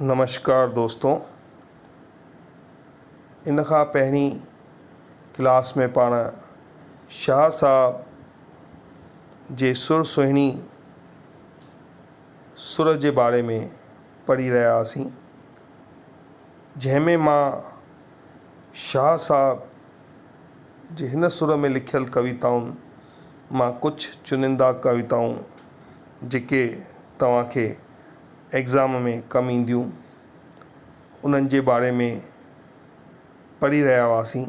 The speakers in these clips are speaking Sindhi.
نمشڪار دوستو ان کان پهرين ڪلاس ۾ پاڻ شاهه صاحب جي سر سهڻي سر جي باري ۾ پڙهي رهيا هئاسين جنهن ۾ مان شاهه صاحب جي هن سر ۾ لکيل ڪويتائن مان ڪجهه چنندا ڪويتائون جيڪي توهان کي ايگزام ۾ ڪم اينديون انهن جي باري ۾ پڙهي رهيا هئاسين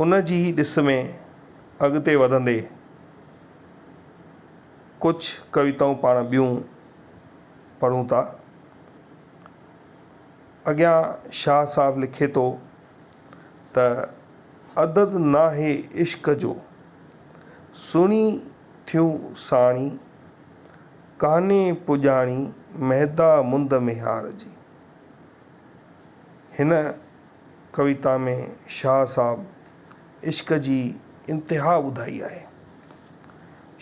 ان جي ئي ڏس ۾ اڳتي وڌندي ڪجهه ڪويتائون پاڻ ٻيون پڙهون ٿا اڳيان شاهه صاحب لکي ٿو ته عدد ناهي عشق جو سڻي ٿيون ساڻي ڪانهي پڄاڻي مهدا مند ميهار جي. هن ڪويتا ۾ شاهه صاحب عشق جي انتها ٻڌائي آهي.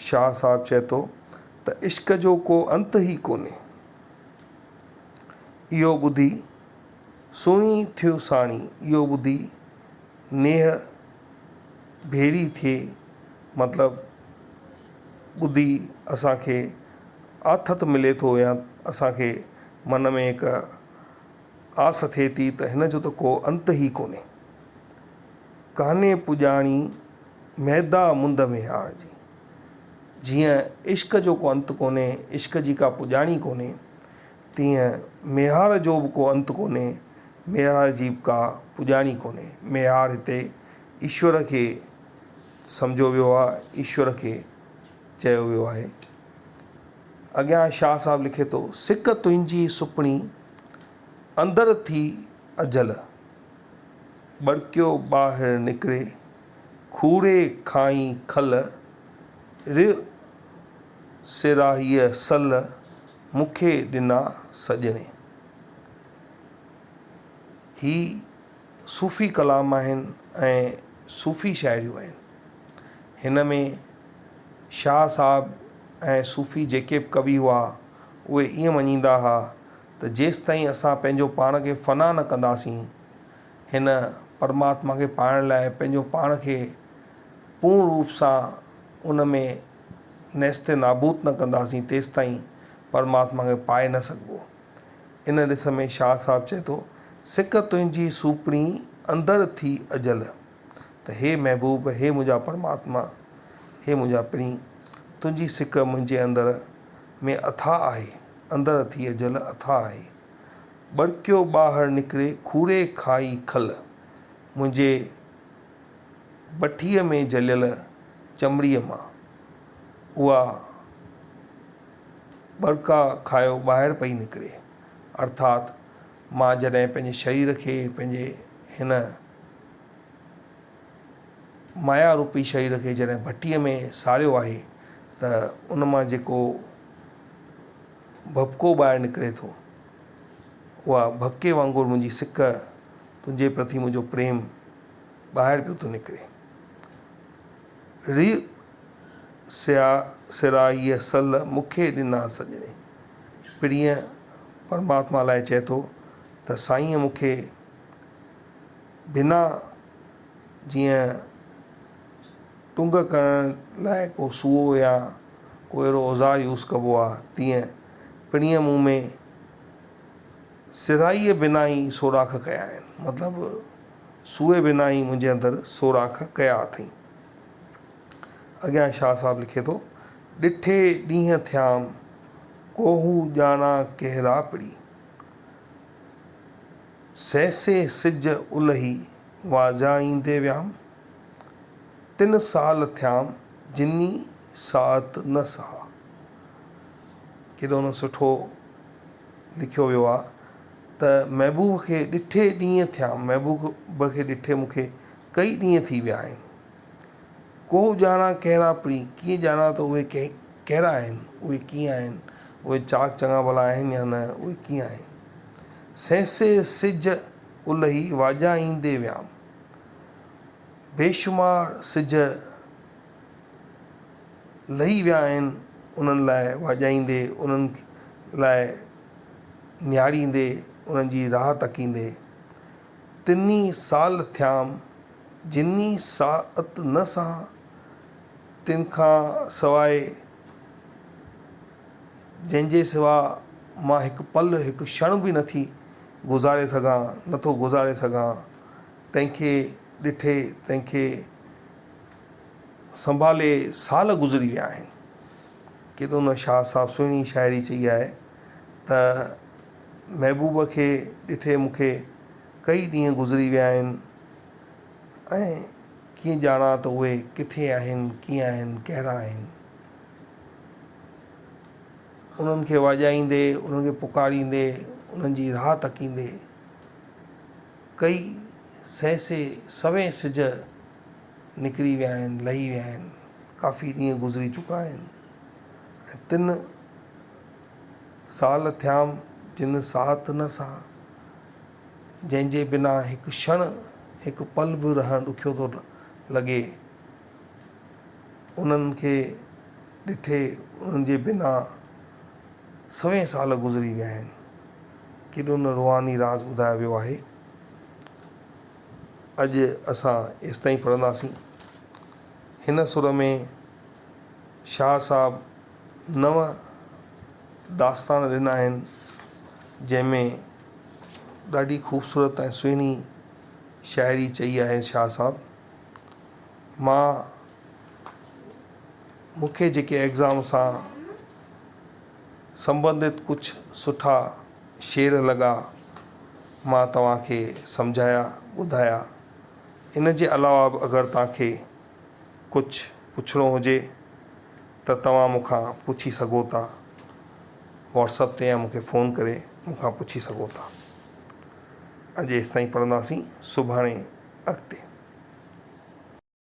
شاهه صاحب چئي ٿو ته عشق جو ڪو انت ئي ڪونهي. اهو ٻڌي سهڻي ٿيون ساڻي، اهو ٻڌي نيهه ڀيري ٿئي مطلب ٻڌي اسان کي آٿت ملي ٿو يا اسان کي من ۾ هڪ آس ٿئي ٿي ته هن جو ته ڪو انت ئي ڪونهي. ڪانهي پڄاڻي ميدا مند ميهار جي. جيئن عشق جو ڪو انت ڪونهي، عشق جي ڪا پڄاڻي ڪونهي، تيئن ميهار جو به ڪو انت ڪونهي، ميهار جي به ڪا پڄاڻي ڪونهي. ميهار هتي ايشور کي سمجهيو ويو آهي، ايشور کي چيو ويو آهي. اڳيان شاهه صاحب لکي ٿو، سڪ تنهنجي سپڻي، اندر ٿي اجهل، ٻڙڪيو ٻاهر نڪري، کوڙي کائين کل، رھ سراهيء سل، مون کي ڏنا سڄڻي. هي صوفي ڪلام آهن ۽ صوفي شاعريون آهن. هن ۾ شاهه صاحب ۽ صوفي جيڪي به ڪوي هئا، اهي ائين مڃيندا ها ته جيستائين اسان پنهنجو پاڻ کي فنا نه ڪنداسين، هن پرماتما کي پائڻ لاء پنهنجو پاڻ کي پورڻ روپ سان ان ۾ نيست نابود نه ڪنداسين، تيستائين پرماتما کي پائي نه سگهبو. ان ڏس ۾ شاهه صاحب چئي ٿو، سڪ تنهنجي سوپڻي اندر ٿي اجل، ته هي محبوب، هي منهنجا پرماتما، هي منهنجا پرين، تنهنجي سڪ منهنجي اندر ۾ اٿاهه آهي، اندر ٿي اجل اٿاهه آهي. ٻڙڪيو ٻاهر نڪري کوڙي کائي کل، منهنجي بٺيء ۾ جليل چمڙيء مان اها ٻڙڪا کايو ٻاهر پئي نڪري. ارٿات مان جڏهن پنهنجي شرير کي پنهنجي هن مايا روپي شرير کي جڏهن ڀٽيء ۾ ساڙيو آهي ته ان مان جيڪو ڀڀڪو ٻاهر نڪري ٿو اها ڀڀڪي وانگر منهنجي سڪ تنهنجي پرتي منهنجو پريم ٻاهر پيو ٿو نڪري. ريء سيا سرائيء سل مون کي ڏنا سڄڻي. پرينء پرماتما لاء چئي ٿو ته سائينء مون کي بنا جيئن ٽنگ ڪرڻ لاء ڪو سوئو يا ڪو اهڙو اوزار يوز ڪبو آهي تيئن پرينء مون ۾ سرائيء بنا ئي سوراخ ڪيا آهن مطلب سوئي بنا ئي منهنجي اندر سوراخ ڪيا اٿئي. اڳيان شاهه صاحب لکي ٿو، ڏٺي ڏينهن ٿيام، ڪوهو ڄاڻان ڪهڙا پڙي. سهسي سج الهي، واجهائيندي ويام. تن سال ٿيام، جني ساعت نه سها. ڪيڏو نه سٺو لکيو ويو آ ته محبوب کي ڏٺي ڏينهن ٿيام، محبوب کي ڏٺي مون کي ڪئي ڏينهن ٿي ويا آهن. ڪو ڄاڻان ڪهڙا پرين، ڪيئن ڄاڻان ته اهي ڪهڙا آهن، اهي ڪيئن آهن، اهي چاڪ چڱا ڀلا آهن يا نه، اهي ڪيئن آهن. سهسي سج الهي واڄائيندي ويام. بيشمار سج لهي ويا آهن، انهن لاء واڄائيندي، انهن لاء نهاريندي انهن جي راهه تڪيندي تني سال ٿيام جني ساعت نه سهان تن کان سواء جنهن جي سوا مان هڪ پل هڪ ڪشڻ به نٿي گذاري سگهان نٿو گذاري سگهان تنهن کي ڏٺي تنهن کي سنڀالي سال گذري ويا آهن ڪيڏو نه شاهه صاحب سهڻي شاعري چئي آهي ته محبوب کي ڏٺي مون کي ڪئي ڏينهن گذري ويا آهن ۽ ڪيئن ڄاڻان ته اهي ڪٿي آهن ڪيئن آهن ڪهڙا آهن انهن کي واڄائيندي انهن کي پڪاريندي انهن جي راهه تڪيندي ڪئي سهسي سوين سج نڪري ويا آهن لهي ويا آهن ڪافي ڏينهن گذري چڪا آهن ۽ تن سال ٿيام جن ساعت نه سان جنهن جي بنا هڪ ڪشڻ هڪ پل به رهڻ ڏکيو ٿو لڳي انهن کي ڏٺي انهن جي بنا سوين سال گذري ويا آهن ڪيڏو نه روحاني راز ٻڌايو ويو آهي اڄ اسان ايستائين پڙهنداسين. هن سر ۾ شاهه صاحب نو داستان ڏنا آهن، جنهن ۾ ڏاڍي خوبصورت ۽ سهڻي شاعري چئي آهي شاهه صاحب. مان مون کي جيڪي ايگزام سان سنبنڌت ڪجهه سٺا شعر لڳا مان توهان کي سمجهايا ٻڌايا ان جي علاوه به اگر توهان کي ڪجهه پڇڻو هجي ته توهان مون کان پڇي سگهو ٿا واٽس اپ تي يا مون کي فون ڪري مون کان پڇي سگهو ٿا اڄ ايستائين پڙهنداسين سڀاڻي اڳتي.